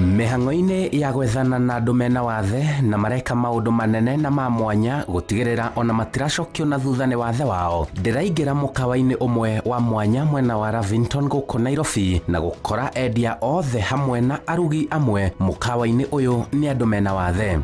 Mĩhang'o-inĩ ya gwethana na andũ mena wathe na mareka maũndũ manene na ma mwanya gũtigĩrĩra ona matiracokio na thutha nĩ wathe wao, ndĩraingĩra mũkawa-inĩ ũmwe wa mwanya mwena wa Lavington gũkũ Nairobi na gũkora endia othe hamwe na arugi amwe mũkawa-inĩ ũyũ nĩ andũ mena wathe.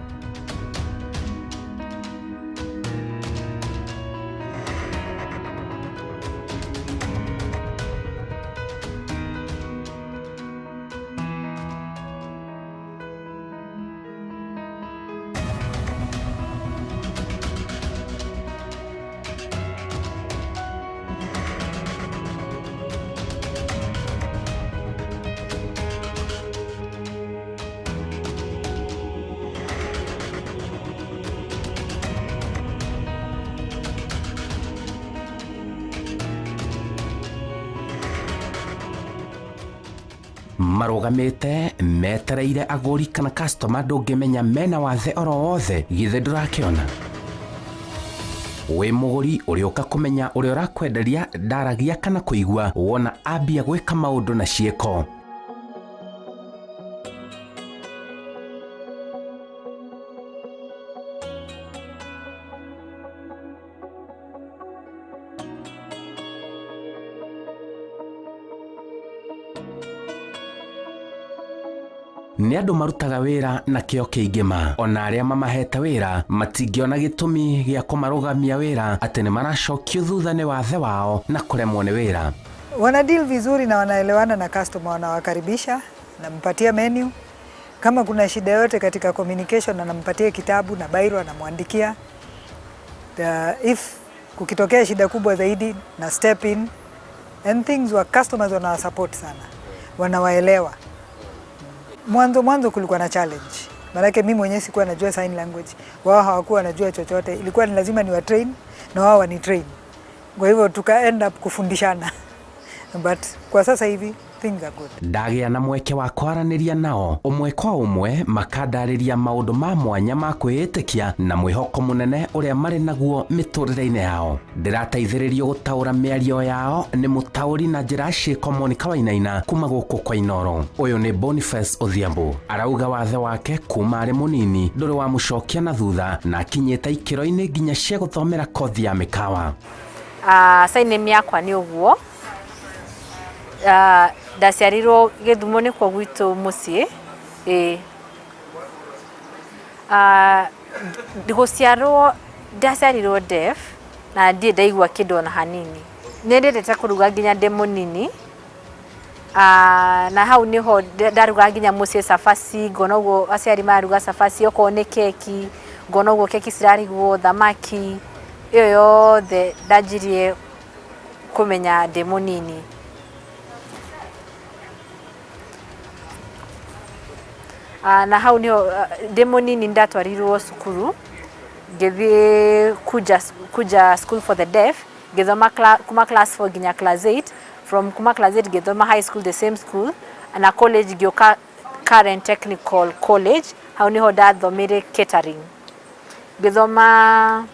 Marũgamĩte metereire agũri kana customer, ndũngĩmenya mena wathe oro wothe. Githĩ ndũrakĩona wĩ mũgũri ũrĩũka kũmenya ũrĩa ũrakwenderia ndaragia kana kũigua, wona ambia gwĩka maũndũ na ciĩko. Nĩ andũ marutaga wĩra na kĩo kĩingĩ ma ona arĩa mamahete wĩra matingĩona gĩtũmi gĩa kũmarũgamia wĩra atĩ nĩ maracokio thutha nĩ wathe wao na kũremwo nĩ wĩra. Wana deal vizuri na wanaelewana na customer, wanawakaribisha, nampatia menu. Kama kuna shida yote katika communication, anampatia kitabu na biro, anamwandikia. If kukitokea shida kubwa zaidi, na step in and things wa customers wanawasupport sana, wanawaelewa. Mwanzo mwanzo kulikuwa na challenge, maanake mimi mwenyewe sikuwa najua sign language, wao hawakuwa wanajua chochote. Ilikuwa ni lazima niwa train na wao wani train, kwa hivyo tuka end up kufundishana, but kwa sasa hivi things are good. Ndagĩa na mweke wa kwaranĩria nao ũmwe kwa ũmwe, makandarĩria maũndũ ma mwanya ma kwĩĩtĩkia na mwĩhoko mũnene ũrĩa marĩ naguo mĩtũrĩre-inĩ yao. Ndĩrateithĩrĩrio gũtaũra mĩario yao nĩ mũtaũri na njĩra ya ciĩko Monica Wainaina kuma gũkũ kwa Inoro. Ũyũ nĩ Boniface Odhiambo, arauga wathe wake kuma arĩ mũnini ndũrĩ wamũcokia na thutha na akinyĩte ikĩro-inĩ nginya cia gũthomera kothi ya mĩkawa. Sign name yakwa nĩ ũguo. Ndaciarirwo Gĩthumo, nĩkuo gwitũ mũciĩ, ĩĩ. Gũciarwo ndaciarirwo deaf na ndirĩ ndaigua kĩndũ ona hanini. Nĩ ndendete kũruga nginya ndĩ mũnini, na hau nĩho ndarugaga nginya mũciĩ cabaci, ngona ũguo aciari mararuga cabaci, okorwo nĩ keki, ngona ũguo keki cirarugwo, thamaki, ĩyo yothe ndanjirie kũmenya ndĩ mũnini. Na hau nĩho ndĩ mũnini ndatwarirwo cukuru, ngĩthiĩ Kuja School for the Deaf, ngĩthoma kuma class 4 nginya class 8. From kuma class 8 ngĩthoma high school, the same school, na college ngĩũka Karen Technical College, hau nĩho ndathomeire catering. Ngĩthoma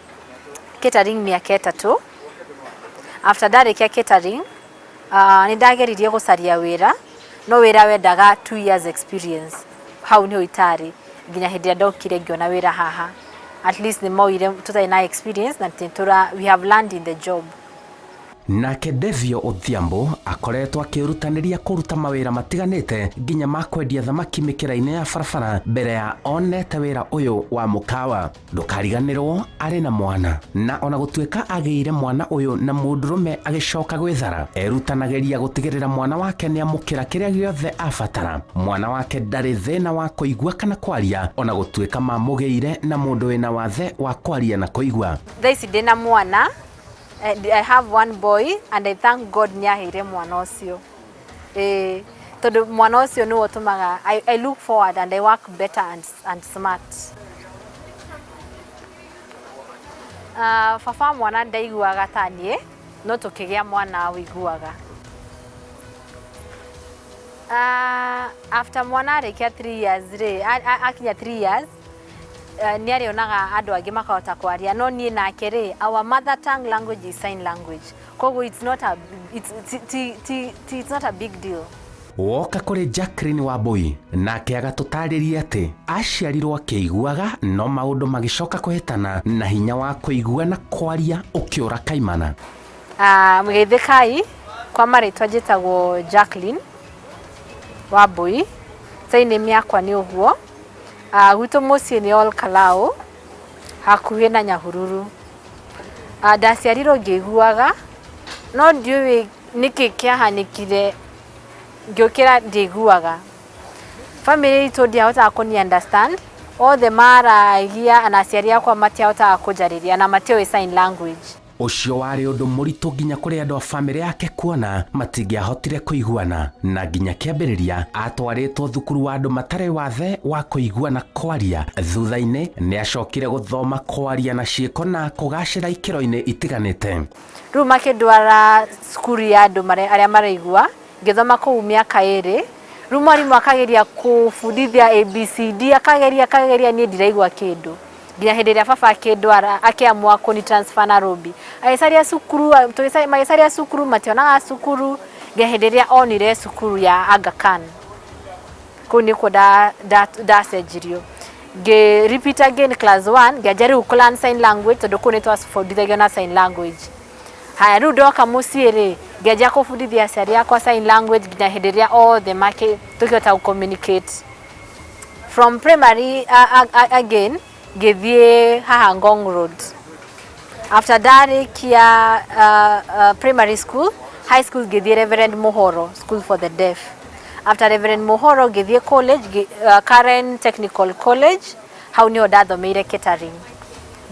catering mĩaka 3. After ndarĩkia catering, nĩ ndageririe gũcaria wĩra, no wĩra wendaga 2 years experience. Hau nĩho itarĩ nginya hĩndĩ ĩrĩa ndokire ngĩona wĩra haha. At least nĩ moire tũtarĩ na experience na tũra, we have learned in the job. Nake Devio Odhiambo akoretwo akĩrutanĩria kũruta mawĩra matiganĩte nginya ma kwendia thamaki mĩkĩra-inĩ ya barabara mbere ya onete wĩra ũyũ wa mũkawa. Ndũkariganĩrwo arĩ na mwana, na ona gũtuĩka agĩire mwana ũyũ na mũndũrũme agĩcoka gwĩthara, erutanagĩria gũtigĩrĩra mwana wake nĩ amũkĩra kĩrĩa gĩothe abatara. Mwana wake ndarĩ thĩna wa kũigua kana kwaria, ona gũtuĩka mamũgĩire na mũndũ wĩna wathe wa kwaria na kũigua. Thaa ici ndĩna mwana. I have one boy and I thank God nĩ aheire mwana ũcio, ĩĩ, tondũ mwana ũcio nĩwe ũtũmaga I look forward and I work better and smart. Baba wa mwana ndaiguaga ta niĩ, no tũkĩgĩa mwana ũiguaga. After mwana arĩkia 3 years rĩ, akinya 3 years, nĩ arĩonaga andũ angĩ makahota kwaria, no niĩ nake rĩ, our mother tongue language is sign language, koguo it's not a big deal. Woka kũrĩ Jacqueline Wambui, nake agatũtarĩria atĩ aciarirwo akĩiguaga no maũndũ magĩcoka kũhĩtana na hinya wa kũigua na kwaria ũkĩũra kaimana. Mũgeithĩkai, kwa marĩtwa njĩtagwo Jacqueline Wambui, surname yakwa nĩ ũguo. Gwitũ mũciĩ nĩ Ol Kalou, hakuhĩ na Nyahururu. Ndaciarirwo ngĩiguaga, no ndiũĩ nĩkĩ kĩahanĩkire ngĩũkĩra ndiaiguaga. Famĩlĩ itũ ndiahotaga kũni understand, othe maragia na aciari akwa matiahotaga kũnjarĩria na matioĩ sign language. Ũcio warĩ ũndũ mũritũ nginya kũrĩ andũ a bamĩrĩ yake kuona matingĩahotire kũiguana, na nginya kĩambĩrĩria atwarĩtwo thukuru wa andũ matarĩ wathe wa kũigua na kwaria. Thutha-inĩ nĩ acokire gũthoma kwaria na ciĩko na kũgacĩra ikĩro-inĩ itiganĩte. Rĩu makĩndwara cukuru ya andũ arĩa maraigua, ngĩthoma kũu mĩaka 2. Rĩu mwarimũ akageria kũbundithia ABCD, akageria akageria, niĩ ndiraigua kĩndũ, nginya hĩndĩ ĩrĩa baba akĩndwara, akĩamua kũni transfer Nairobi. Agĩcaria cukuru, magĩcaria cukuru, mationaga cukuru, nginya hĩndĩ ĩrĩa onire cukuru ya Aga Khan. Kũu nĩkuo ndacenjirio. Ngĩ repeat again class 1, ngĩanjia rĩu kũ learn sign language, tondũ kũu nĩ twabundithagio na sign language. Haya, rĩu ndoka mũciĩ rĩ, ngĩanjia kũbundithia aciari akwa sign language, nginya hĩndĩ ĩrĩa othe tũkĩhota gũ communicate. From primary again ngĩthiĩ haha Ngong Road. After ndarĩkia primary school, high school ngĩthiĩ Reverend Muhoro School for the Deaf. After Reverend Muhoro ngĩthiĩ college, Karen Technical College, hau nĩho ndathomeire catering.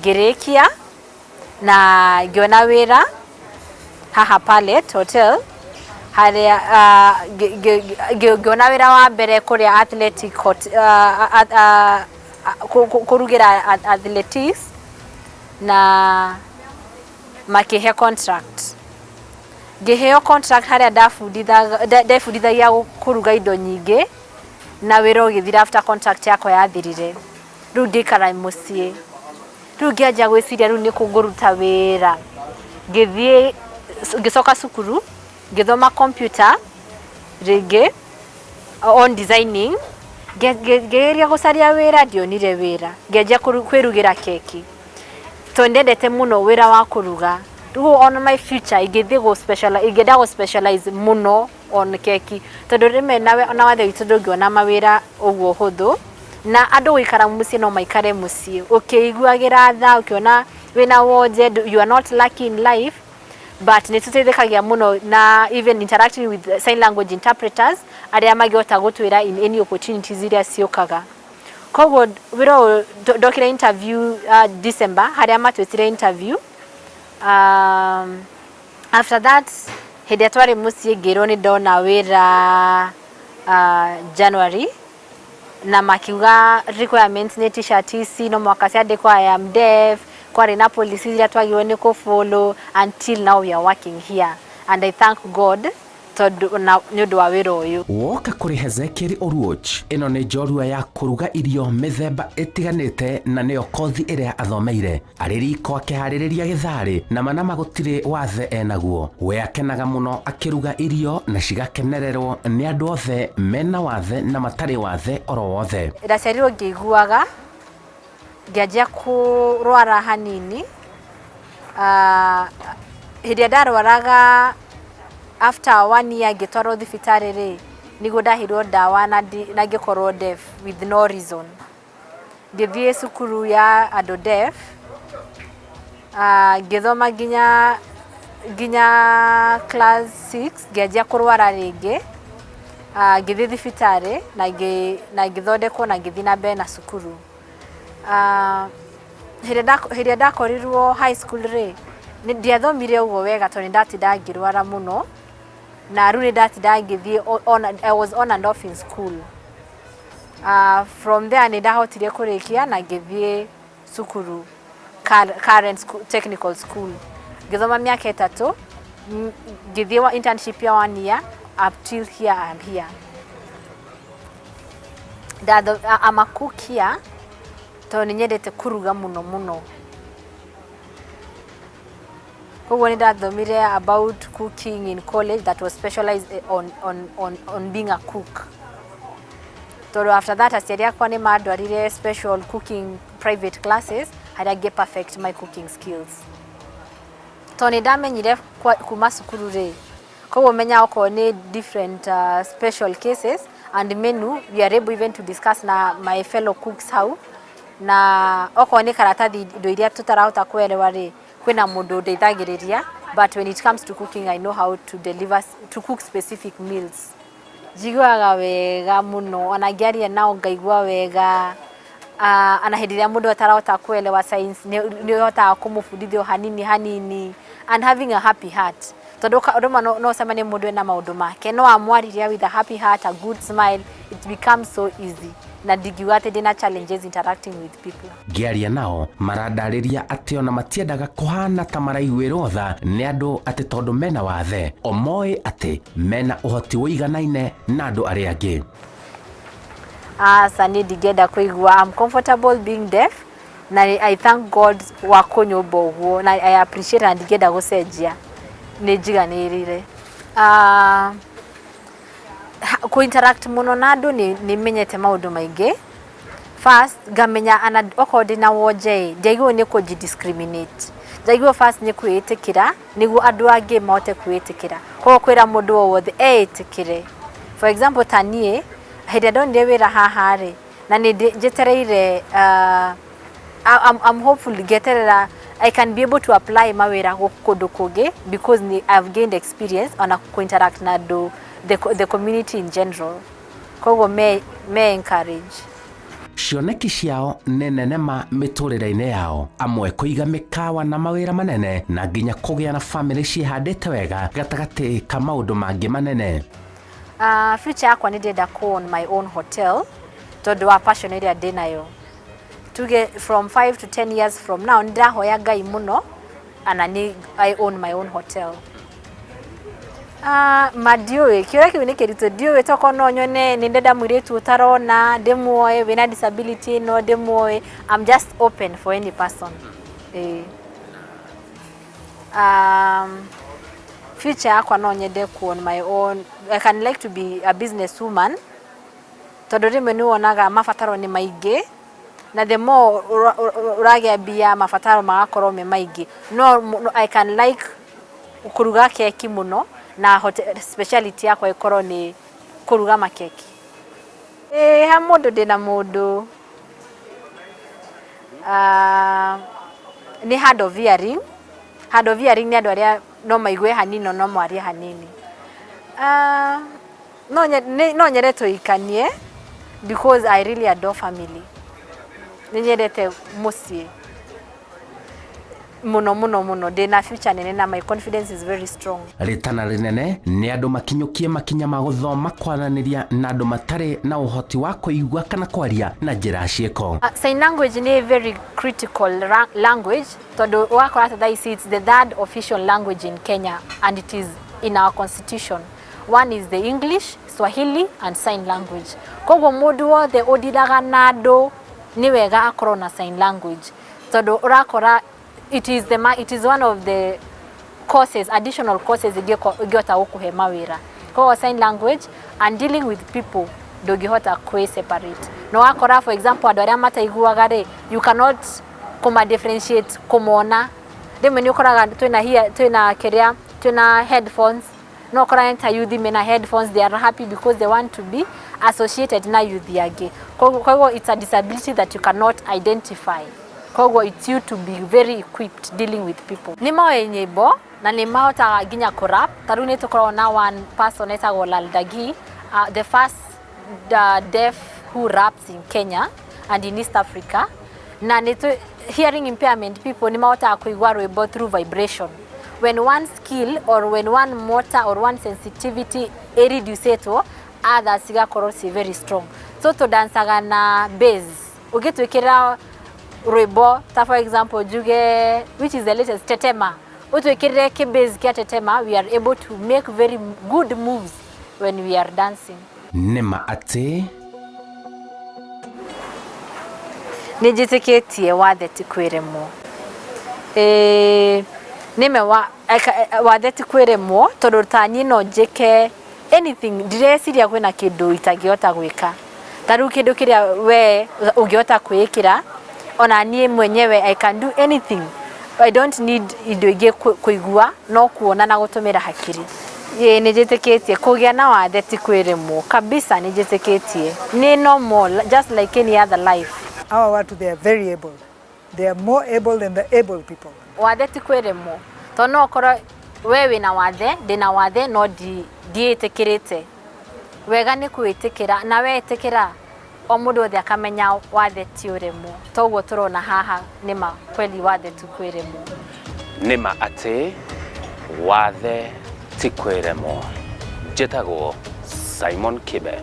Ngĩrĩkia na ngĩona wĩra haha Palette Hotel, harĩa ngĩona wĩra wa mbere kũrĩa athletic kũrugĩra athletics, na makĩhe contract. Ngĩheo contract harĩa ndebundithagia kũruga indo nyingĩ, na wĩra ũgĩthira after contract yakwa yathirire. Rĩu ngĩikara mũciĩ, rĩu ngĩanjia gwĩciria rĩu nĩkũ ngũruta wĩra. Ngĩthiĩ ngĩcoka cukuru, ngĩthoma computer rĩngĩ on designing. Ngĩgeria gũcaria wĩra, ndionire wĩra. Ngĩanjia kwĩrugĩra keki, tondũ ndendete mũno wĩra wa kũruga. Rĩu on my future ingĩthiĩ gũ specialize, ingĩenda gũ specialize mũno on keki, tondũ rĩmwe na wathe witũ ndũngĩona mawĩra ũguo hũthũ, na andũ gũikara mũciĩ no maikare mũciĩ ũkĩiguagĩra tha, ũkĩona wĩna wonje, you are not lucky in life, but nĩ tũteithĩkagia mũno na even interacting with sign language interpreters arĩa mangĩhota gũtwĩra in any opportunities iria ciũkaga. Koguo wĩra ũyũ ndokire interview December, harĩa matwĩtire interview. After that, hĩndĩ ĩrĩa twarĩ mũciĩ, ngĩrwo nĩ ndona wĩra January, na makiuga requirements nĩ T-shirt ici no mũhaka ciandĩkwo "I am deaf". Kwarĩ na policy iria twagĩrĩirwo nĩ kũ follow. Until now we are working here and I thank God tondũ na nĩ ũndũ wa wĩra ũyũ. Woka kũrĩ Hezekiel Oruoch, ĩno nĩ njorua ya kũruga irio mĩthemba ĩtiganĩte, na nĩyo kothi ĩrĩa athomeire. Arĩ riko akĩharĩrĩria gĩtharĩ na manama gũtirĩ wathe enaguo. We akenaga mũno akĩruga irio na cigakenererwo nĩ andũ othe mena wathe na matarĩ wathe oro wothe. Ndaciarirwo ngĩiguaga, ngĩanjia kũrwara hanini. Hĩndĩ ĩrĩa ndarwaraga, after one year ngĩtwarwo thibitarĩ rĩ, nĩguo ndaheirwo ndawa na ngĩkorwo deaf with no reason. Ngĩthiĩ cukuru ya andũ deaf, ngĩthoma nginya class 6, ngĩanjia kũrwara rĩngĩ. Ngĩthiĩ thibitarĩ na ngĩthondekwo na ngĩthiĩ na mbere na cukuru. Hĩndĩ ĩrĩa ndakorirwo high school rĩ, ndiathomire ũguo wega, tondũ nĩ ndatindaga ngĩrwara mũno, na rĩu nĩ ndatindaga ngĩthiĩ on, I was on and off in school. From there nĩ ndahotire kũrĩkia na ngĩthiĩ cukuru Karen School, Technical School, ngĩthoma mĩaka 3, ngĩthiĩ wa internship ya one year up till here I am here. I'm a cook here tondũ nĩ nyendete kũruga mũno mũno. Koguo nĩ ndathomire about cooking in college that was specialized on being a cook. Tondũ after that aciari akwa nĩ mandwarire special cooking private classes harĩa ngĩ perfect my cooking skills. Tondũ nĩ ndamenyire kuma cukuru rĩ, koguo menya okorwo nĩ different special cases and menu, we are able even to discuss na my fellow cooks hau, na okorwo nĩ karatathi, indo iria tũtarahota kuelewa rĩ, kwĩna mũndũ ũndeithagĩrĩria. But when it comes to cooking, I know how to deliver, to cook specific meals. Njiguaga wega mũno ona ngĩaria nao, ngaigua wega. Ana hĩndĩ ĩrĩa mũndũ atarahota kuelewa signs, nĩ ũhotaga kũmũbundithia o hanini hanini and having a happy heart, tondũ rĩmwe no ũcemanie mũndũ ena maũndũ make, no amwariria with a happy heart, a good smile, it becomes so easy, na ndingiuga atĩ ndĩna challenges interacting with people. Ngĩaria nao marandarĩria atĩ ona matiendaga kũhana ta maraiguĩrwo tha nĩ andũ atĩ tondũ mena wathe, o moĩ atĩ mena ũhoti ũiganaine na andũ arĩa angĩ. Aca, niĩ ndingĩenda kũigua. I'm comfortable being deaf na I thank God wa kũnyũmba ũguo, na I appreciate, na ndingĩenda gũcenjia, nĩ njiganĩrire. Kũ interact mũno na andũ, nĩ menyete maũndũ maingĩ. First ngamenya ana okorwo ndĩna wonje ĩ, ndiagĩrĩirwo nĩ kũnji discriminate, njagĩrĩirwo first nĩ kwĩĩtĩkĩra nĩguo andũ angĩ mahote kwĩĩtĩkĩra. Koguo kwĩra mũndũ o wothe eĩtĩkĩre. For example, ta niĩ hĩndĩ ĩrĩa ndonire wĩra haha rĩ, na nĩ njetereire, I'm hopeful ngeterera I can be able to apply mawĩra kũndũ kũngĩ because I've gained experience ona kũ interact na andũ, the community in general. Koguo me encourage. Cioneki ciao nĩ nene ma mĩtũrĩre-inĩ yao, amwe kũiga mĩkawa na mawĩra manene, na nginya kũgĩa na bamĩrĩ ciĩhandĩte wega gatagatĩ ka maũndũ mangĩ manene. Future yakwa, nĩ ndĩrenda ku own my own hotel tondũ wa passion ĩrĩa ndĩnayo. Tuge from 5 to 10 years from now, nĩ ndĩrahoya Ngai mũno ana nĩ I own my own hotel. Ma ndiũĩ, kĩũria kĩu nĩ kĩritũ, ndiũĩ. Tokorwo no nyone nĩ ndenda mũirĩtu ũtarona, ndĩmuoe, wĩna disability ĩno, ndĩmuoe. I'm just open for any person. Ĩĩ. Future yakwa, no nyende ku own my own. I can like to be a business woman tondũ rĩmwe nĩ wonaga mabataro nĩ maingĩ, na the more ũragĩa mbia, mabataro magakorwo me maingĩ. No I can like kũruga keki mũno, na hotel speciality yakwa ĩkorwo nĩ kũruga makeki. Ĩĩ, ha mũndũ, ndĩna mũndũ. Nĩ hard of hearing. Hard of hearing nĩ andũ arĩa no maigue hanini no no mwarie hanini. No nyende tũikanie because I really adore family. Nĩ nyendete mũciĩ mũno mũno mũno. Ndĩna future nene na my confidence is very strong. Rĩtana rĩnene nĩ andũ makinyũkie makinya ma gũthoma kwaranĩria na andũ matarĩ na ũhoti wa kũigua kana kwaria na njĩra ya ciĩko. Sign language nĩ very critical language tondũ ũgakora ta thaa ici it's the third official language in Kenya and it is in our constitution. One is the English, Swahili and sign language. Koguo mũndũ wothe ũndiraga na andũ, nĩ wega akorwo na sign language tondũ ũrakora it is one of the courses, additional courses ingĩhota gũkũhe mawĩra. Koguo sign language and dealing with people, ndũngĩhota kwĩ separate. Na wakora, for example, andũ arĩa mataiguaga rĩ, you cannot kũma differentiate kũmona. Rĩmwe nĩ ũkoraga twĩna twĩna kĩrĩa, twĩna headphones, no ũkora ta youth mena headphones, they are happy because they want to be associated na youth angĩ. Koguo it's a disability that you cannot identify. Koguo it's you to be very equipped dealing with people. Nĩ moĩ nyĩmbo na nĩ mahotaga nginya kũrap. Ta rĩu nĩ tũkoragwo na one person etagwo Laldagi, the first deaf who raps in Kenya and in East Africa. Na nĩ hearing impairment people nĩ mahotaga kũigua rwĩmbo through vibration. When one skill or when one motor or one sensitivity ĩreducĩtwo, others cigakorwo ci very strong. So tũdancaga na bass. Ũngĩtwĩkĩra rwĩmbo ta, for example, njuge which is the latest, Tetema, ũtwĩkĩrĩre kĩbass kĩa Tetema, we are able to make very good moves when we are dancing. Nĩ ma atĩ Nĩ njĩtĩkĩtie wathe ti kwĩremwo. Ĩĩ, Nĩme wa wathe ti kwĩremwo, tondũ ta niĩ no njĩke anything. Ndireciria kwĩna kĩndũ itangĩhota gwĩka. Ta rĩu kĩndũ kĩrĩa we ũngĩhota kwĩĩkĩra, ona niĩ mwenyewe I can do anything. I don't need indo ingĩ kũigua, no kuona na gũtũmĩra hakiri. Ĩĩ, nĩ njĩtĩkĩtie kũgĩa na wathe ti kwĩremwo kabisa. Nĩ njĩtĩkĩtie nĩ normal, just like any other life. Hawa watu, they are very able. They are more able than the able people. Wathe ti kwĩremwo, tondũ no ũkorwo we wĩna wathe, ndĩna wathe, no ndiĩtĩkĩrĩte wega. Nĩ kwĩtĩkĩra, na wetĩkĩra, o mũndũ wothe akamenya wathe ti ũremwo. Toguo tũrona haha, nĩma kweli wathe ti kwĩremwo. Nĩma atĩ wathe ti kwĩremwo. Njĩtagwo Simon Kibe.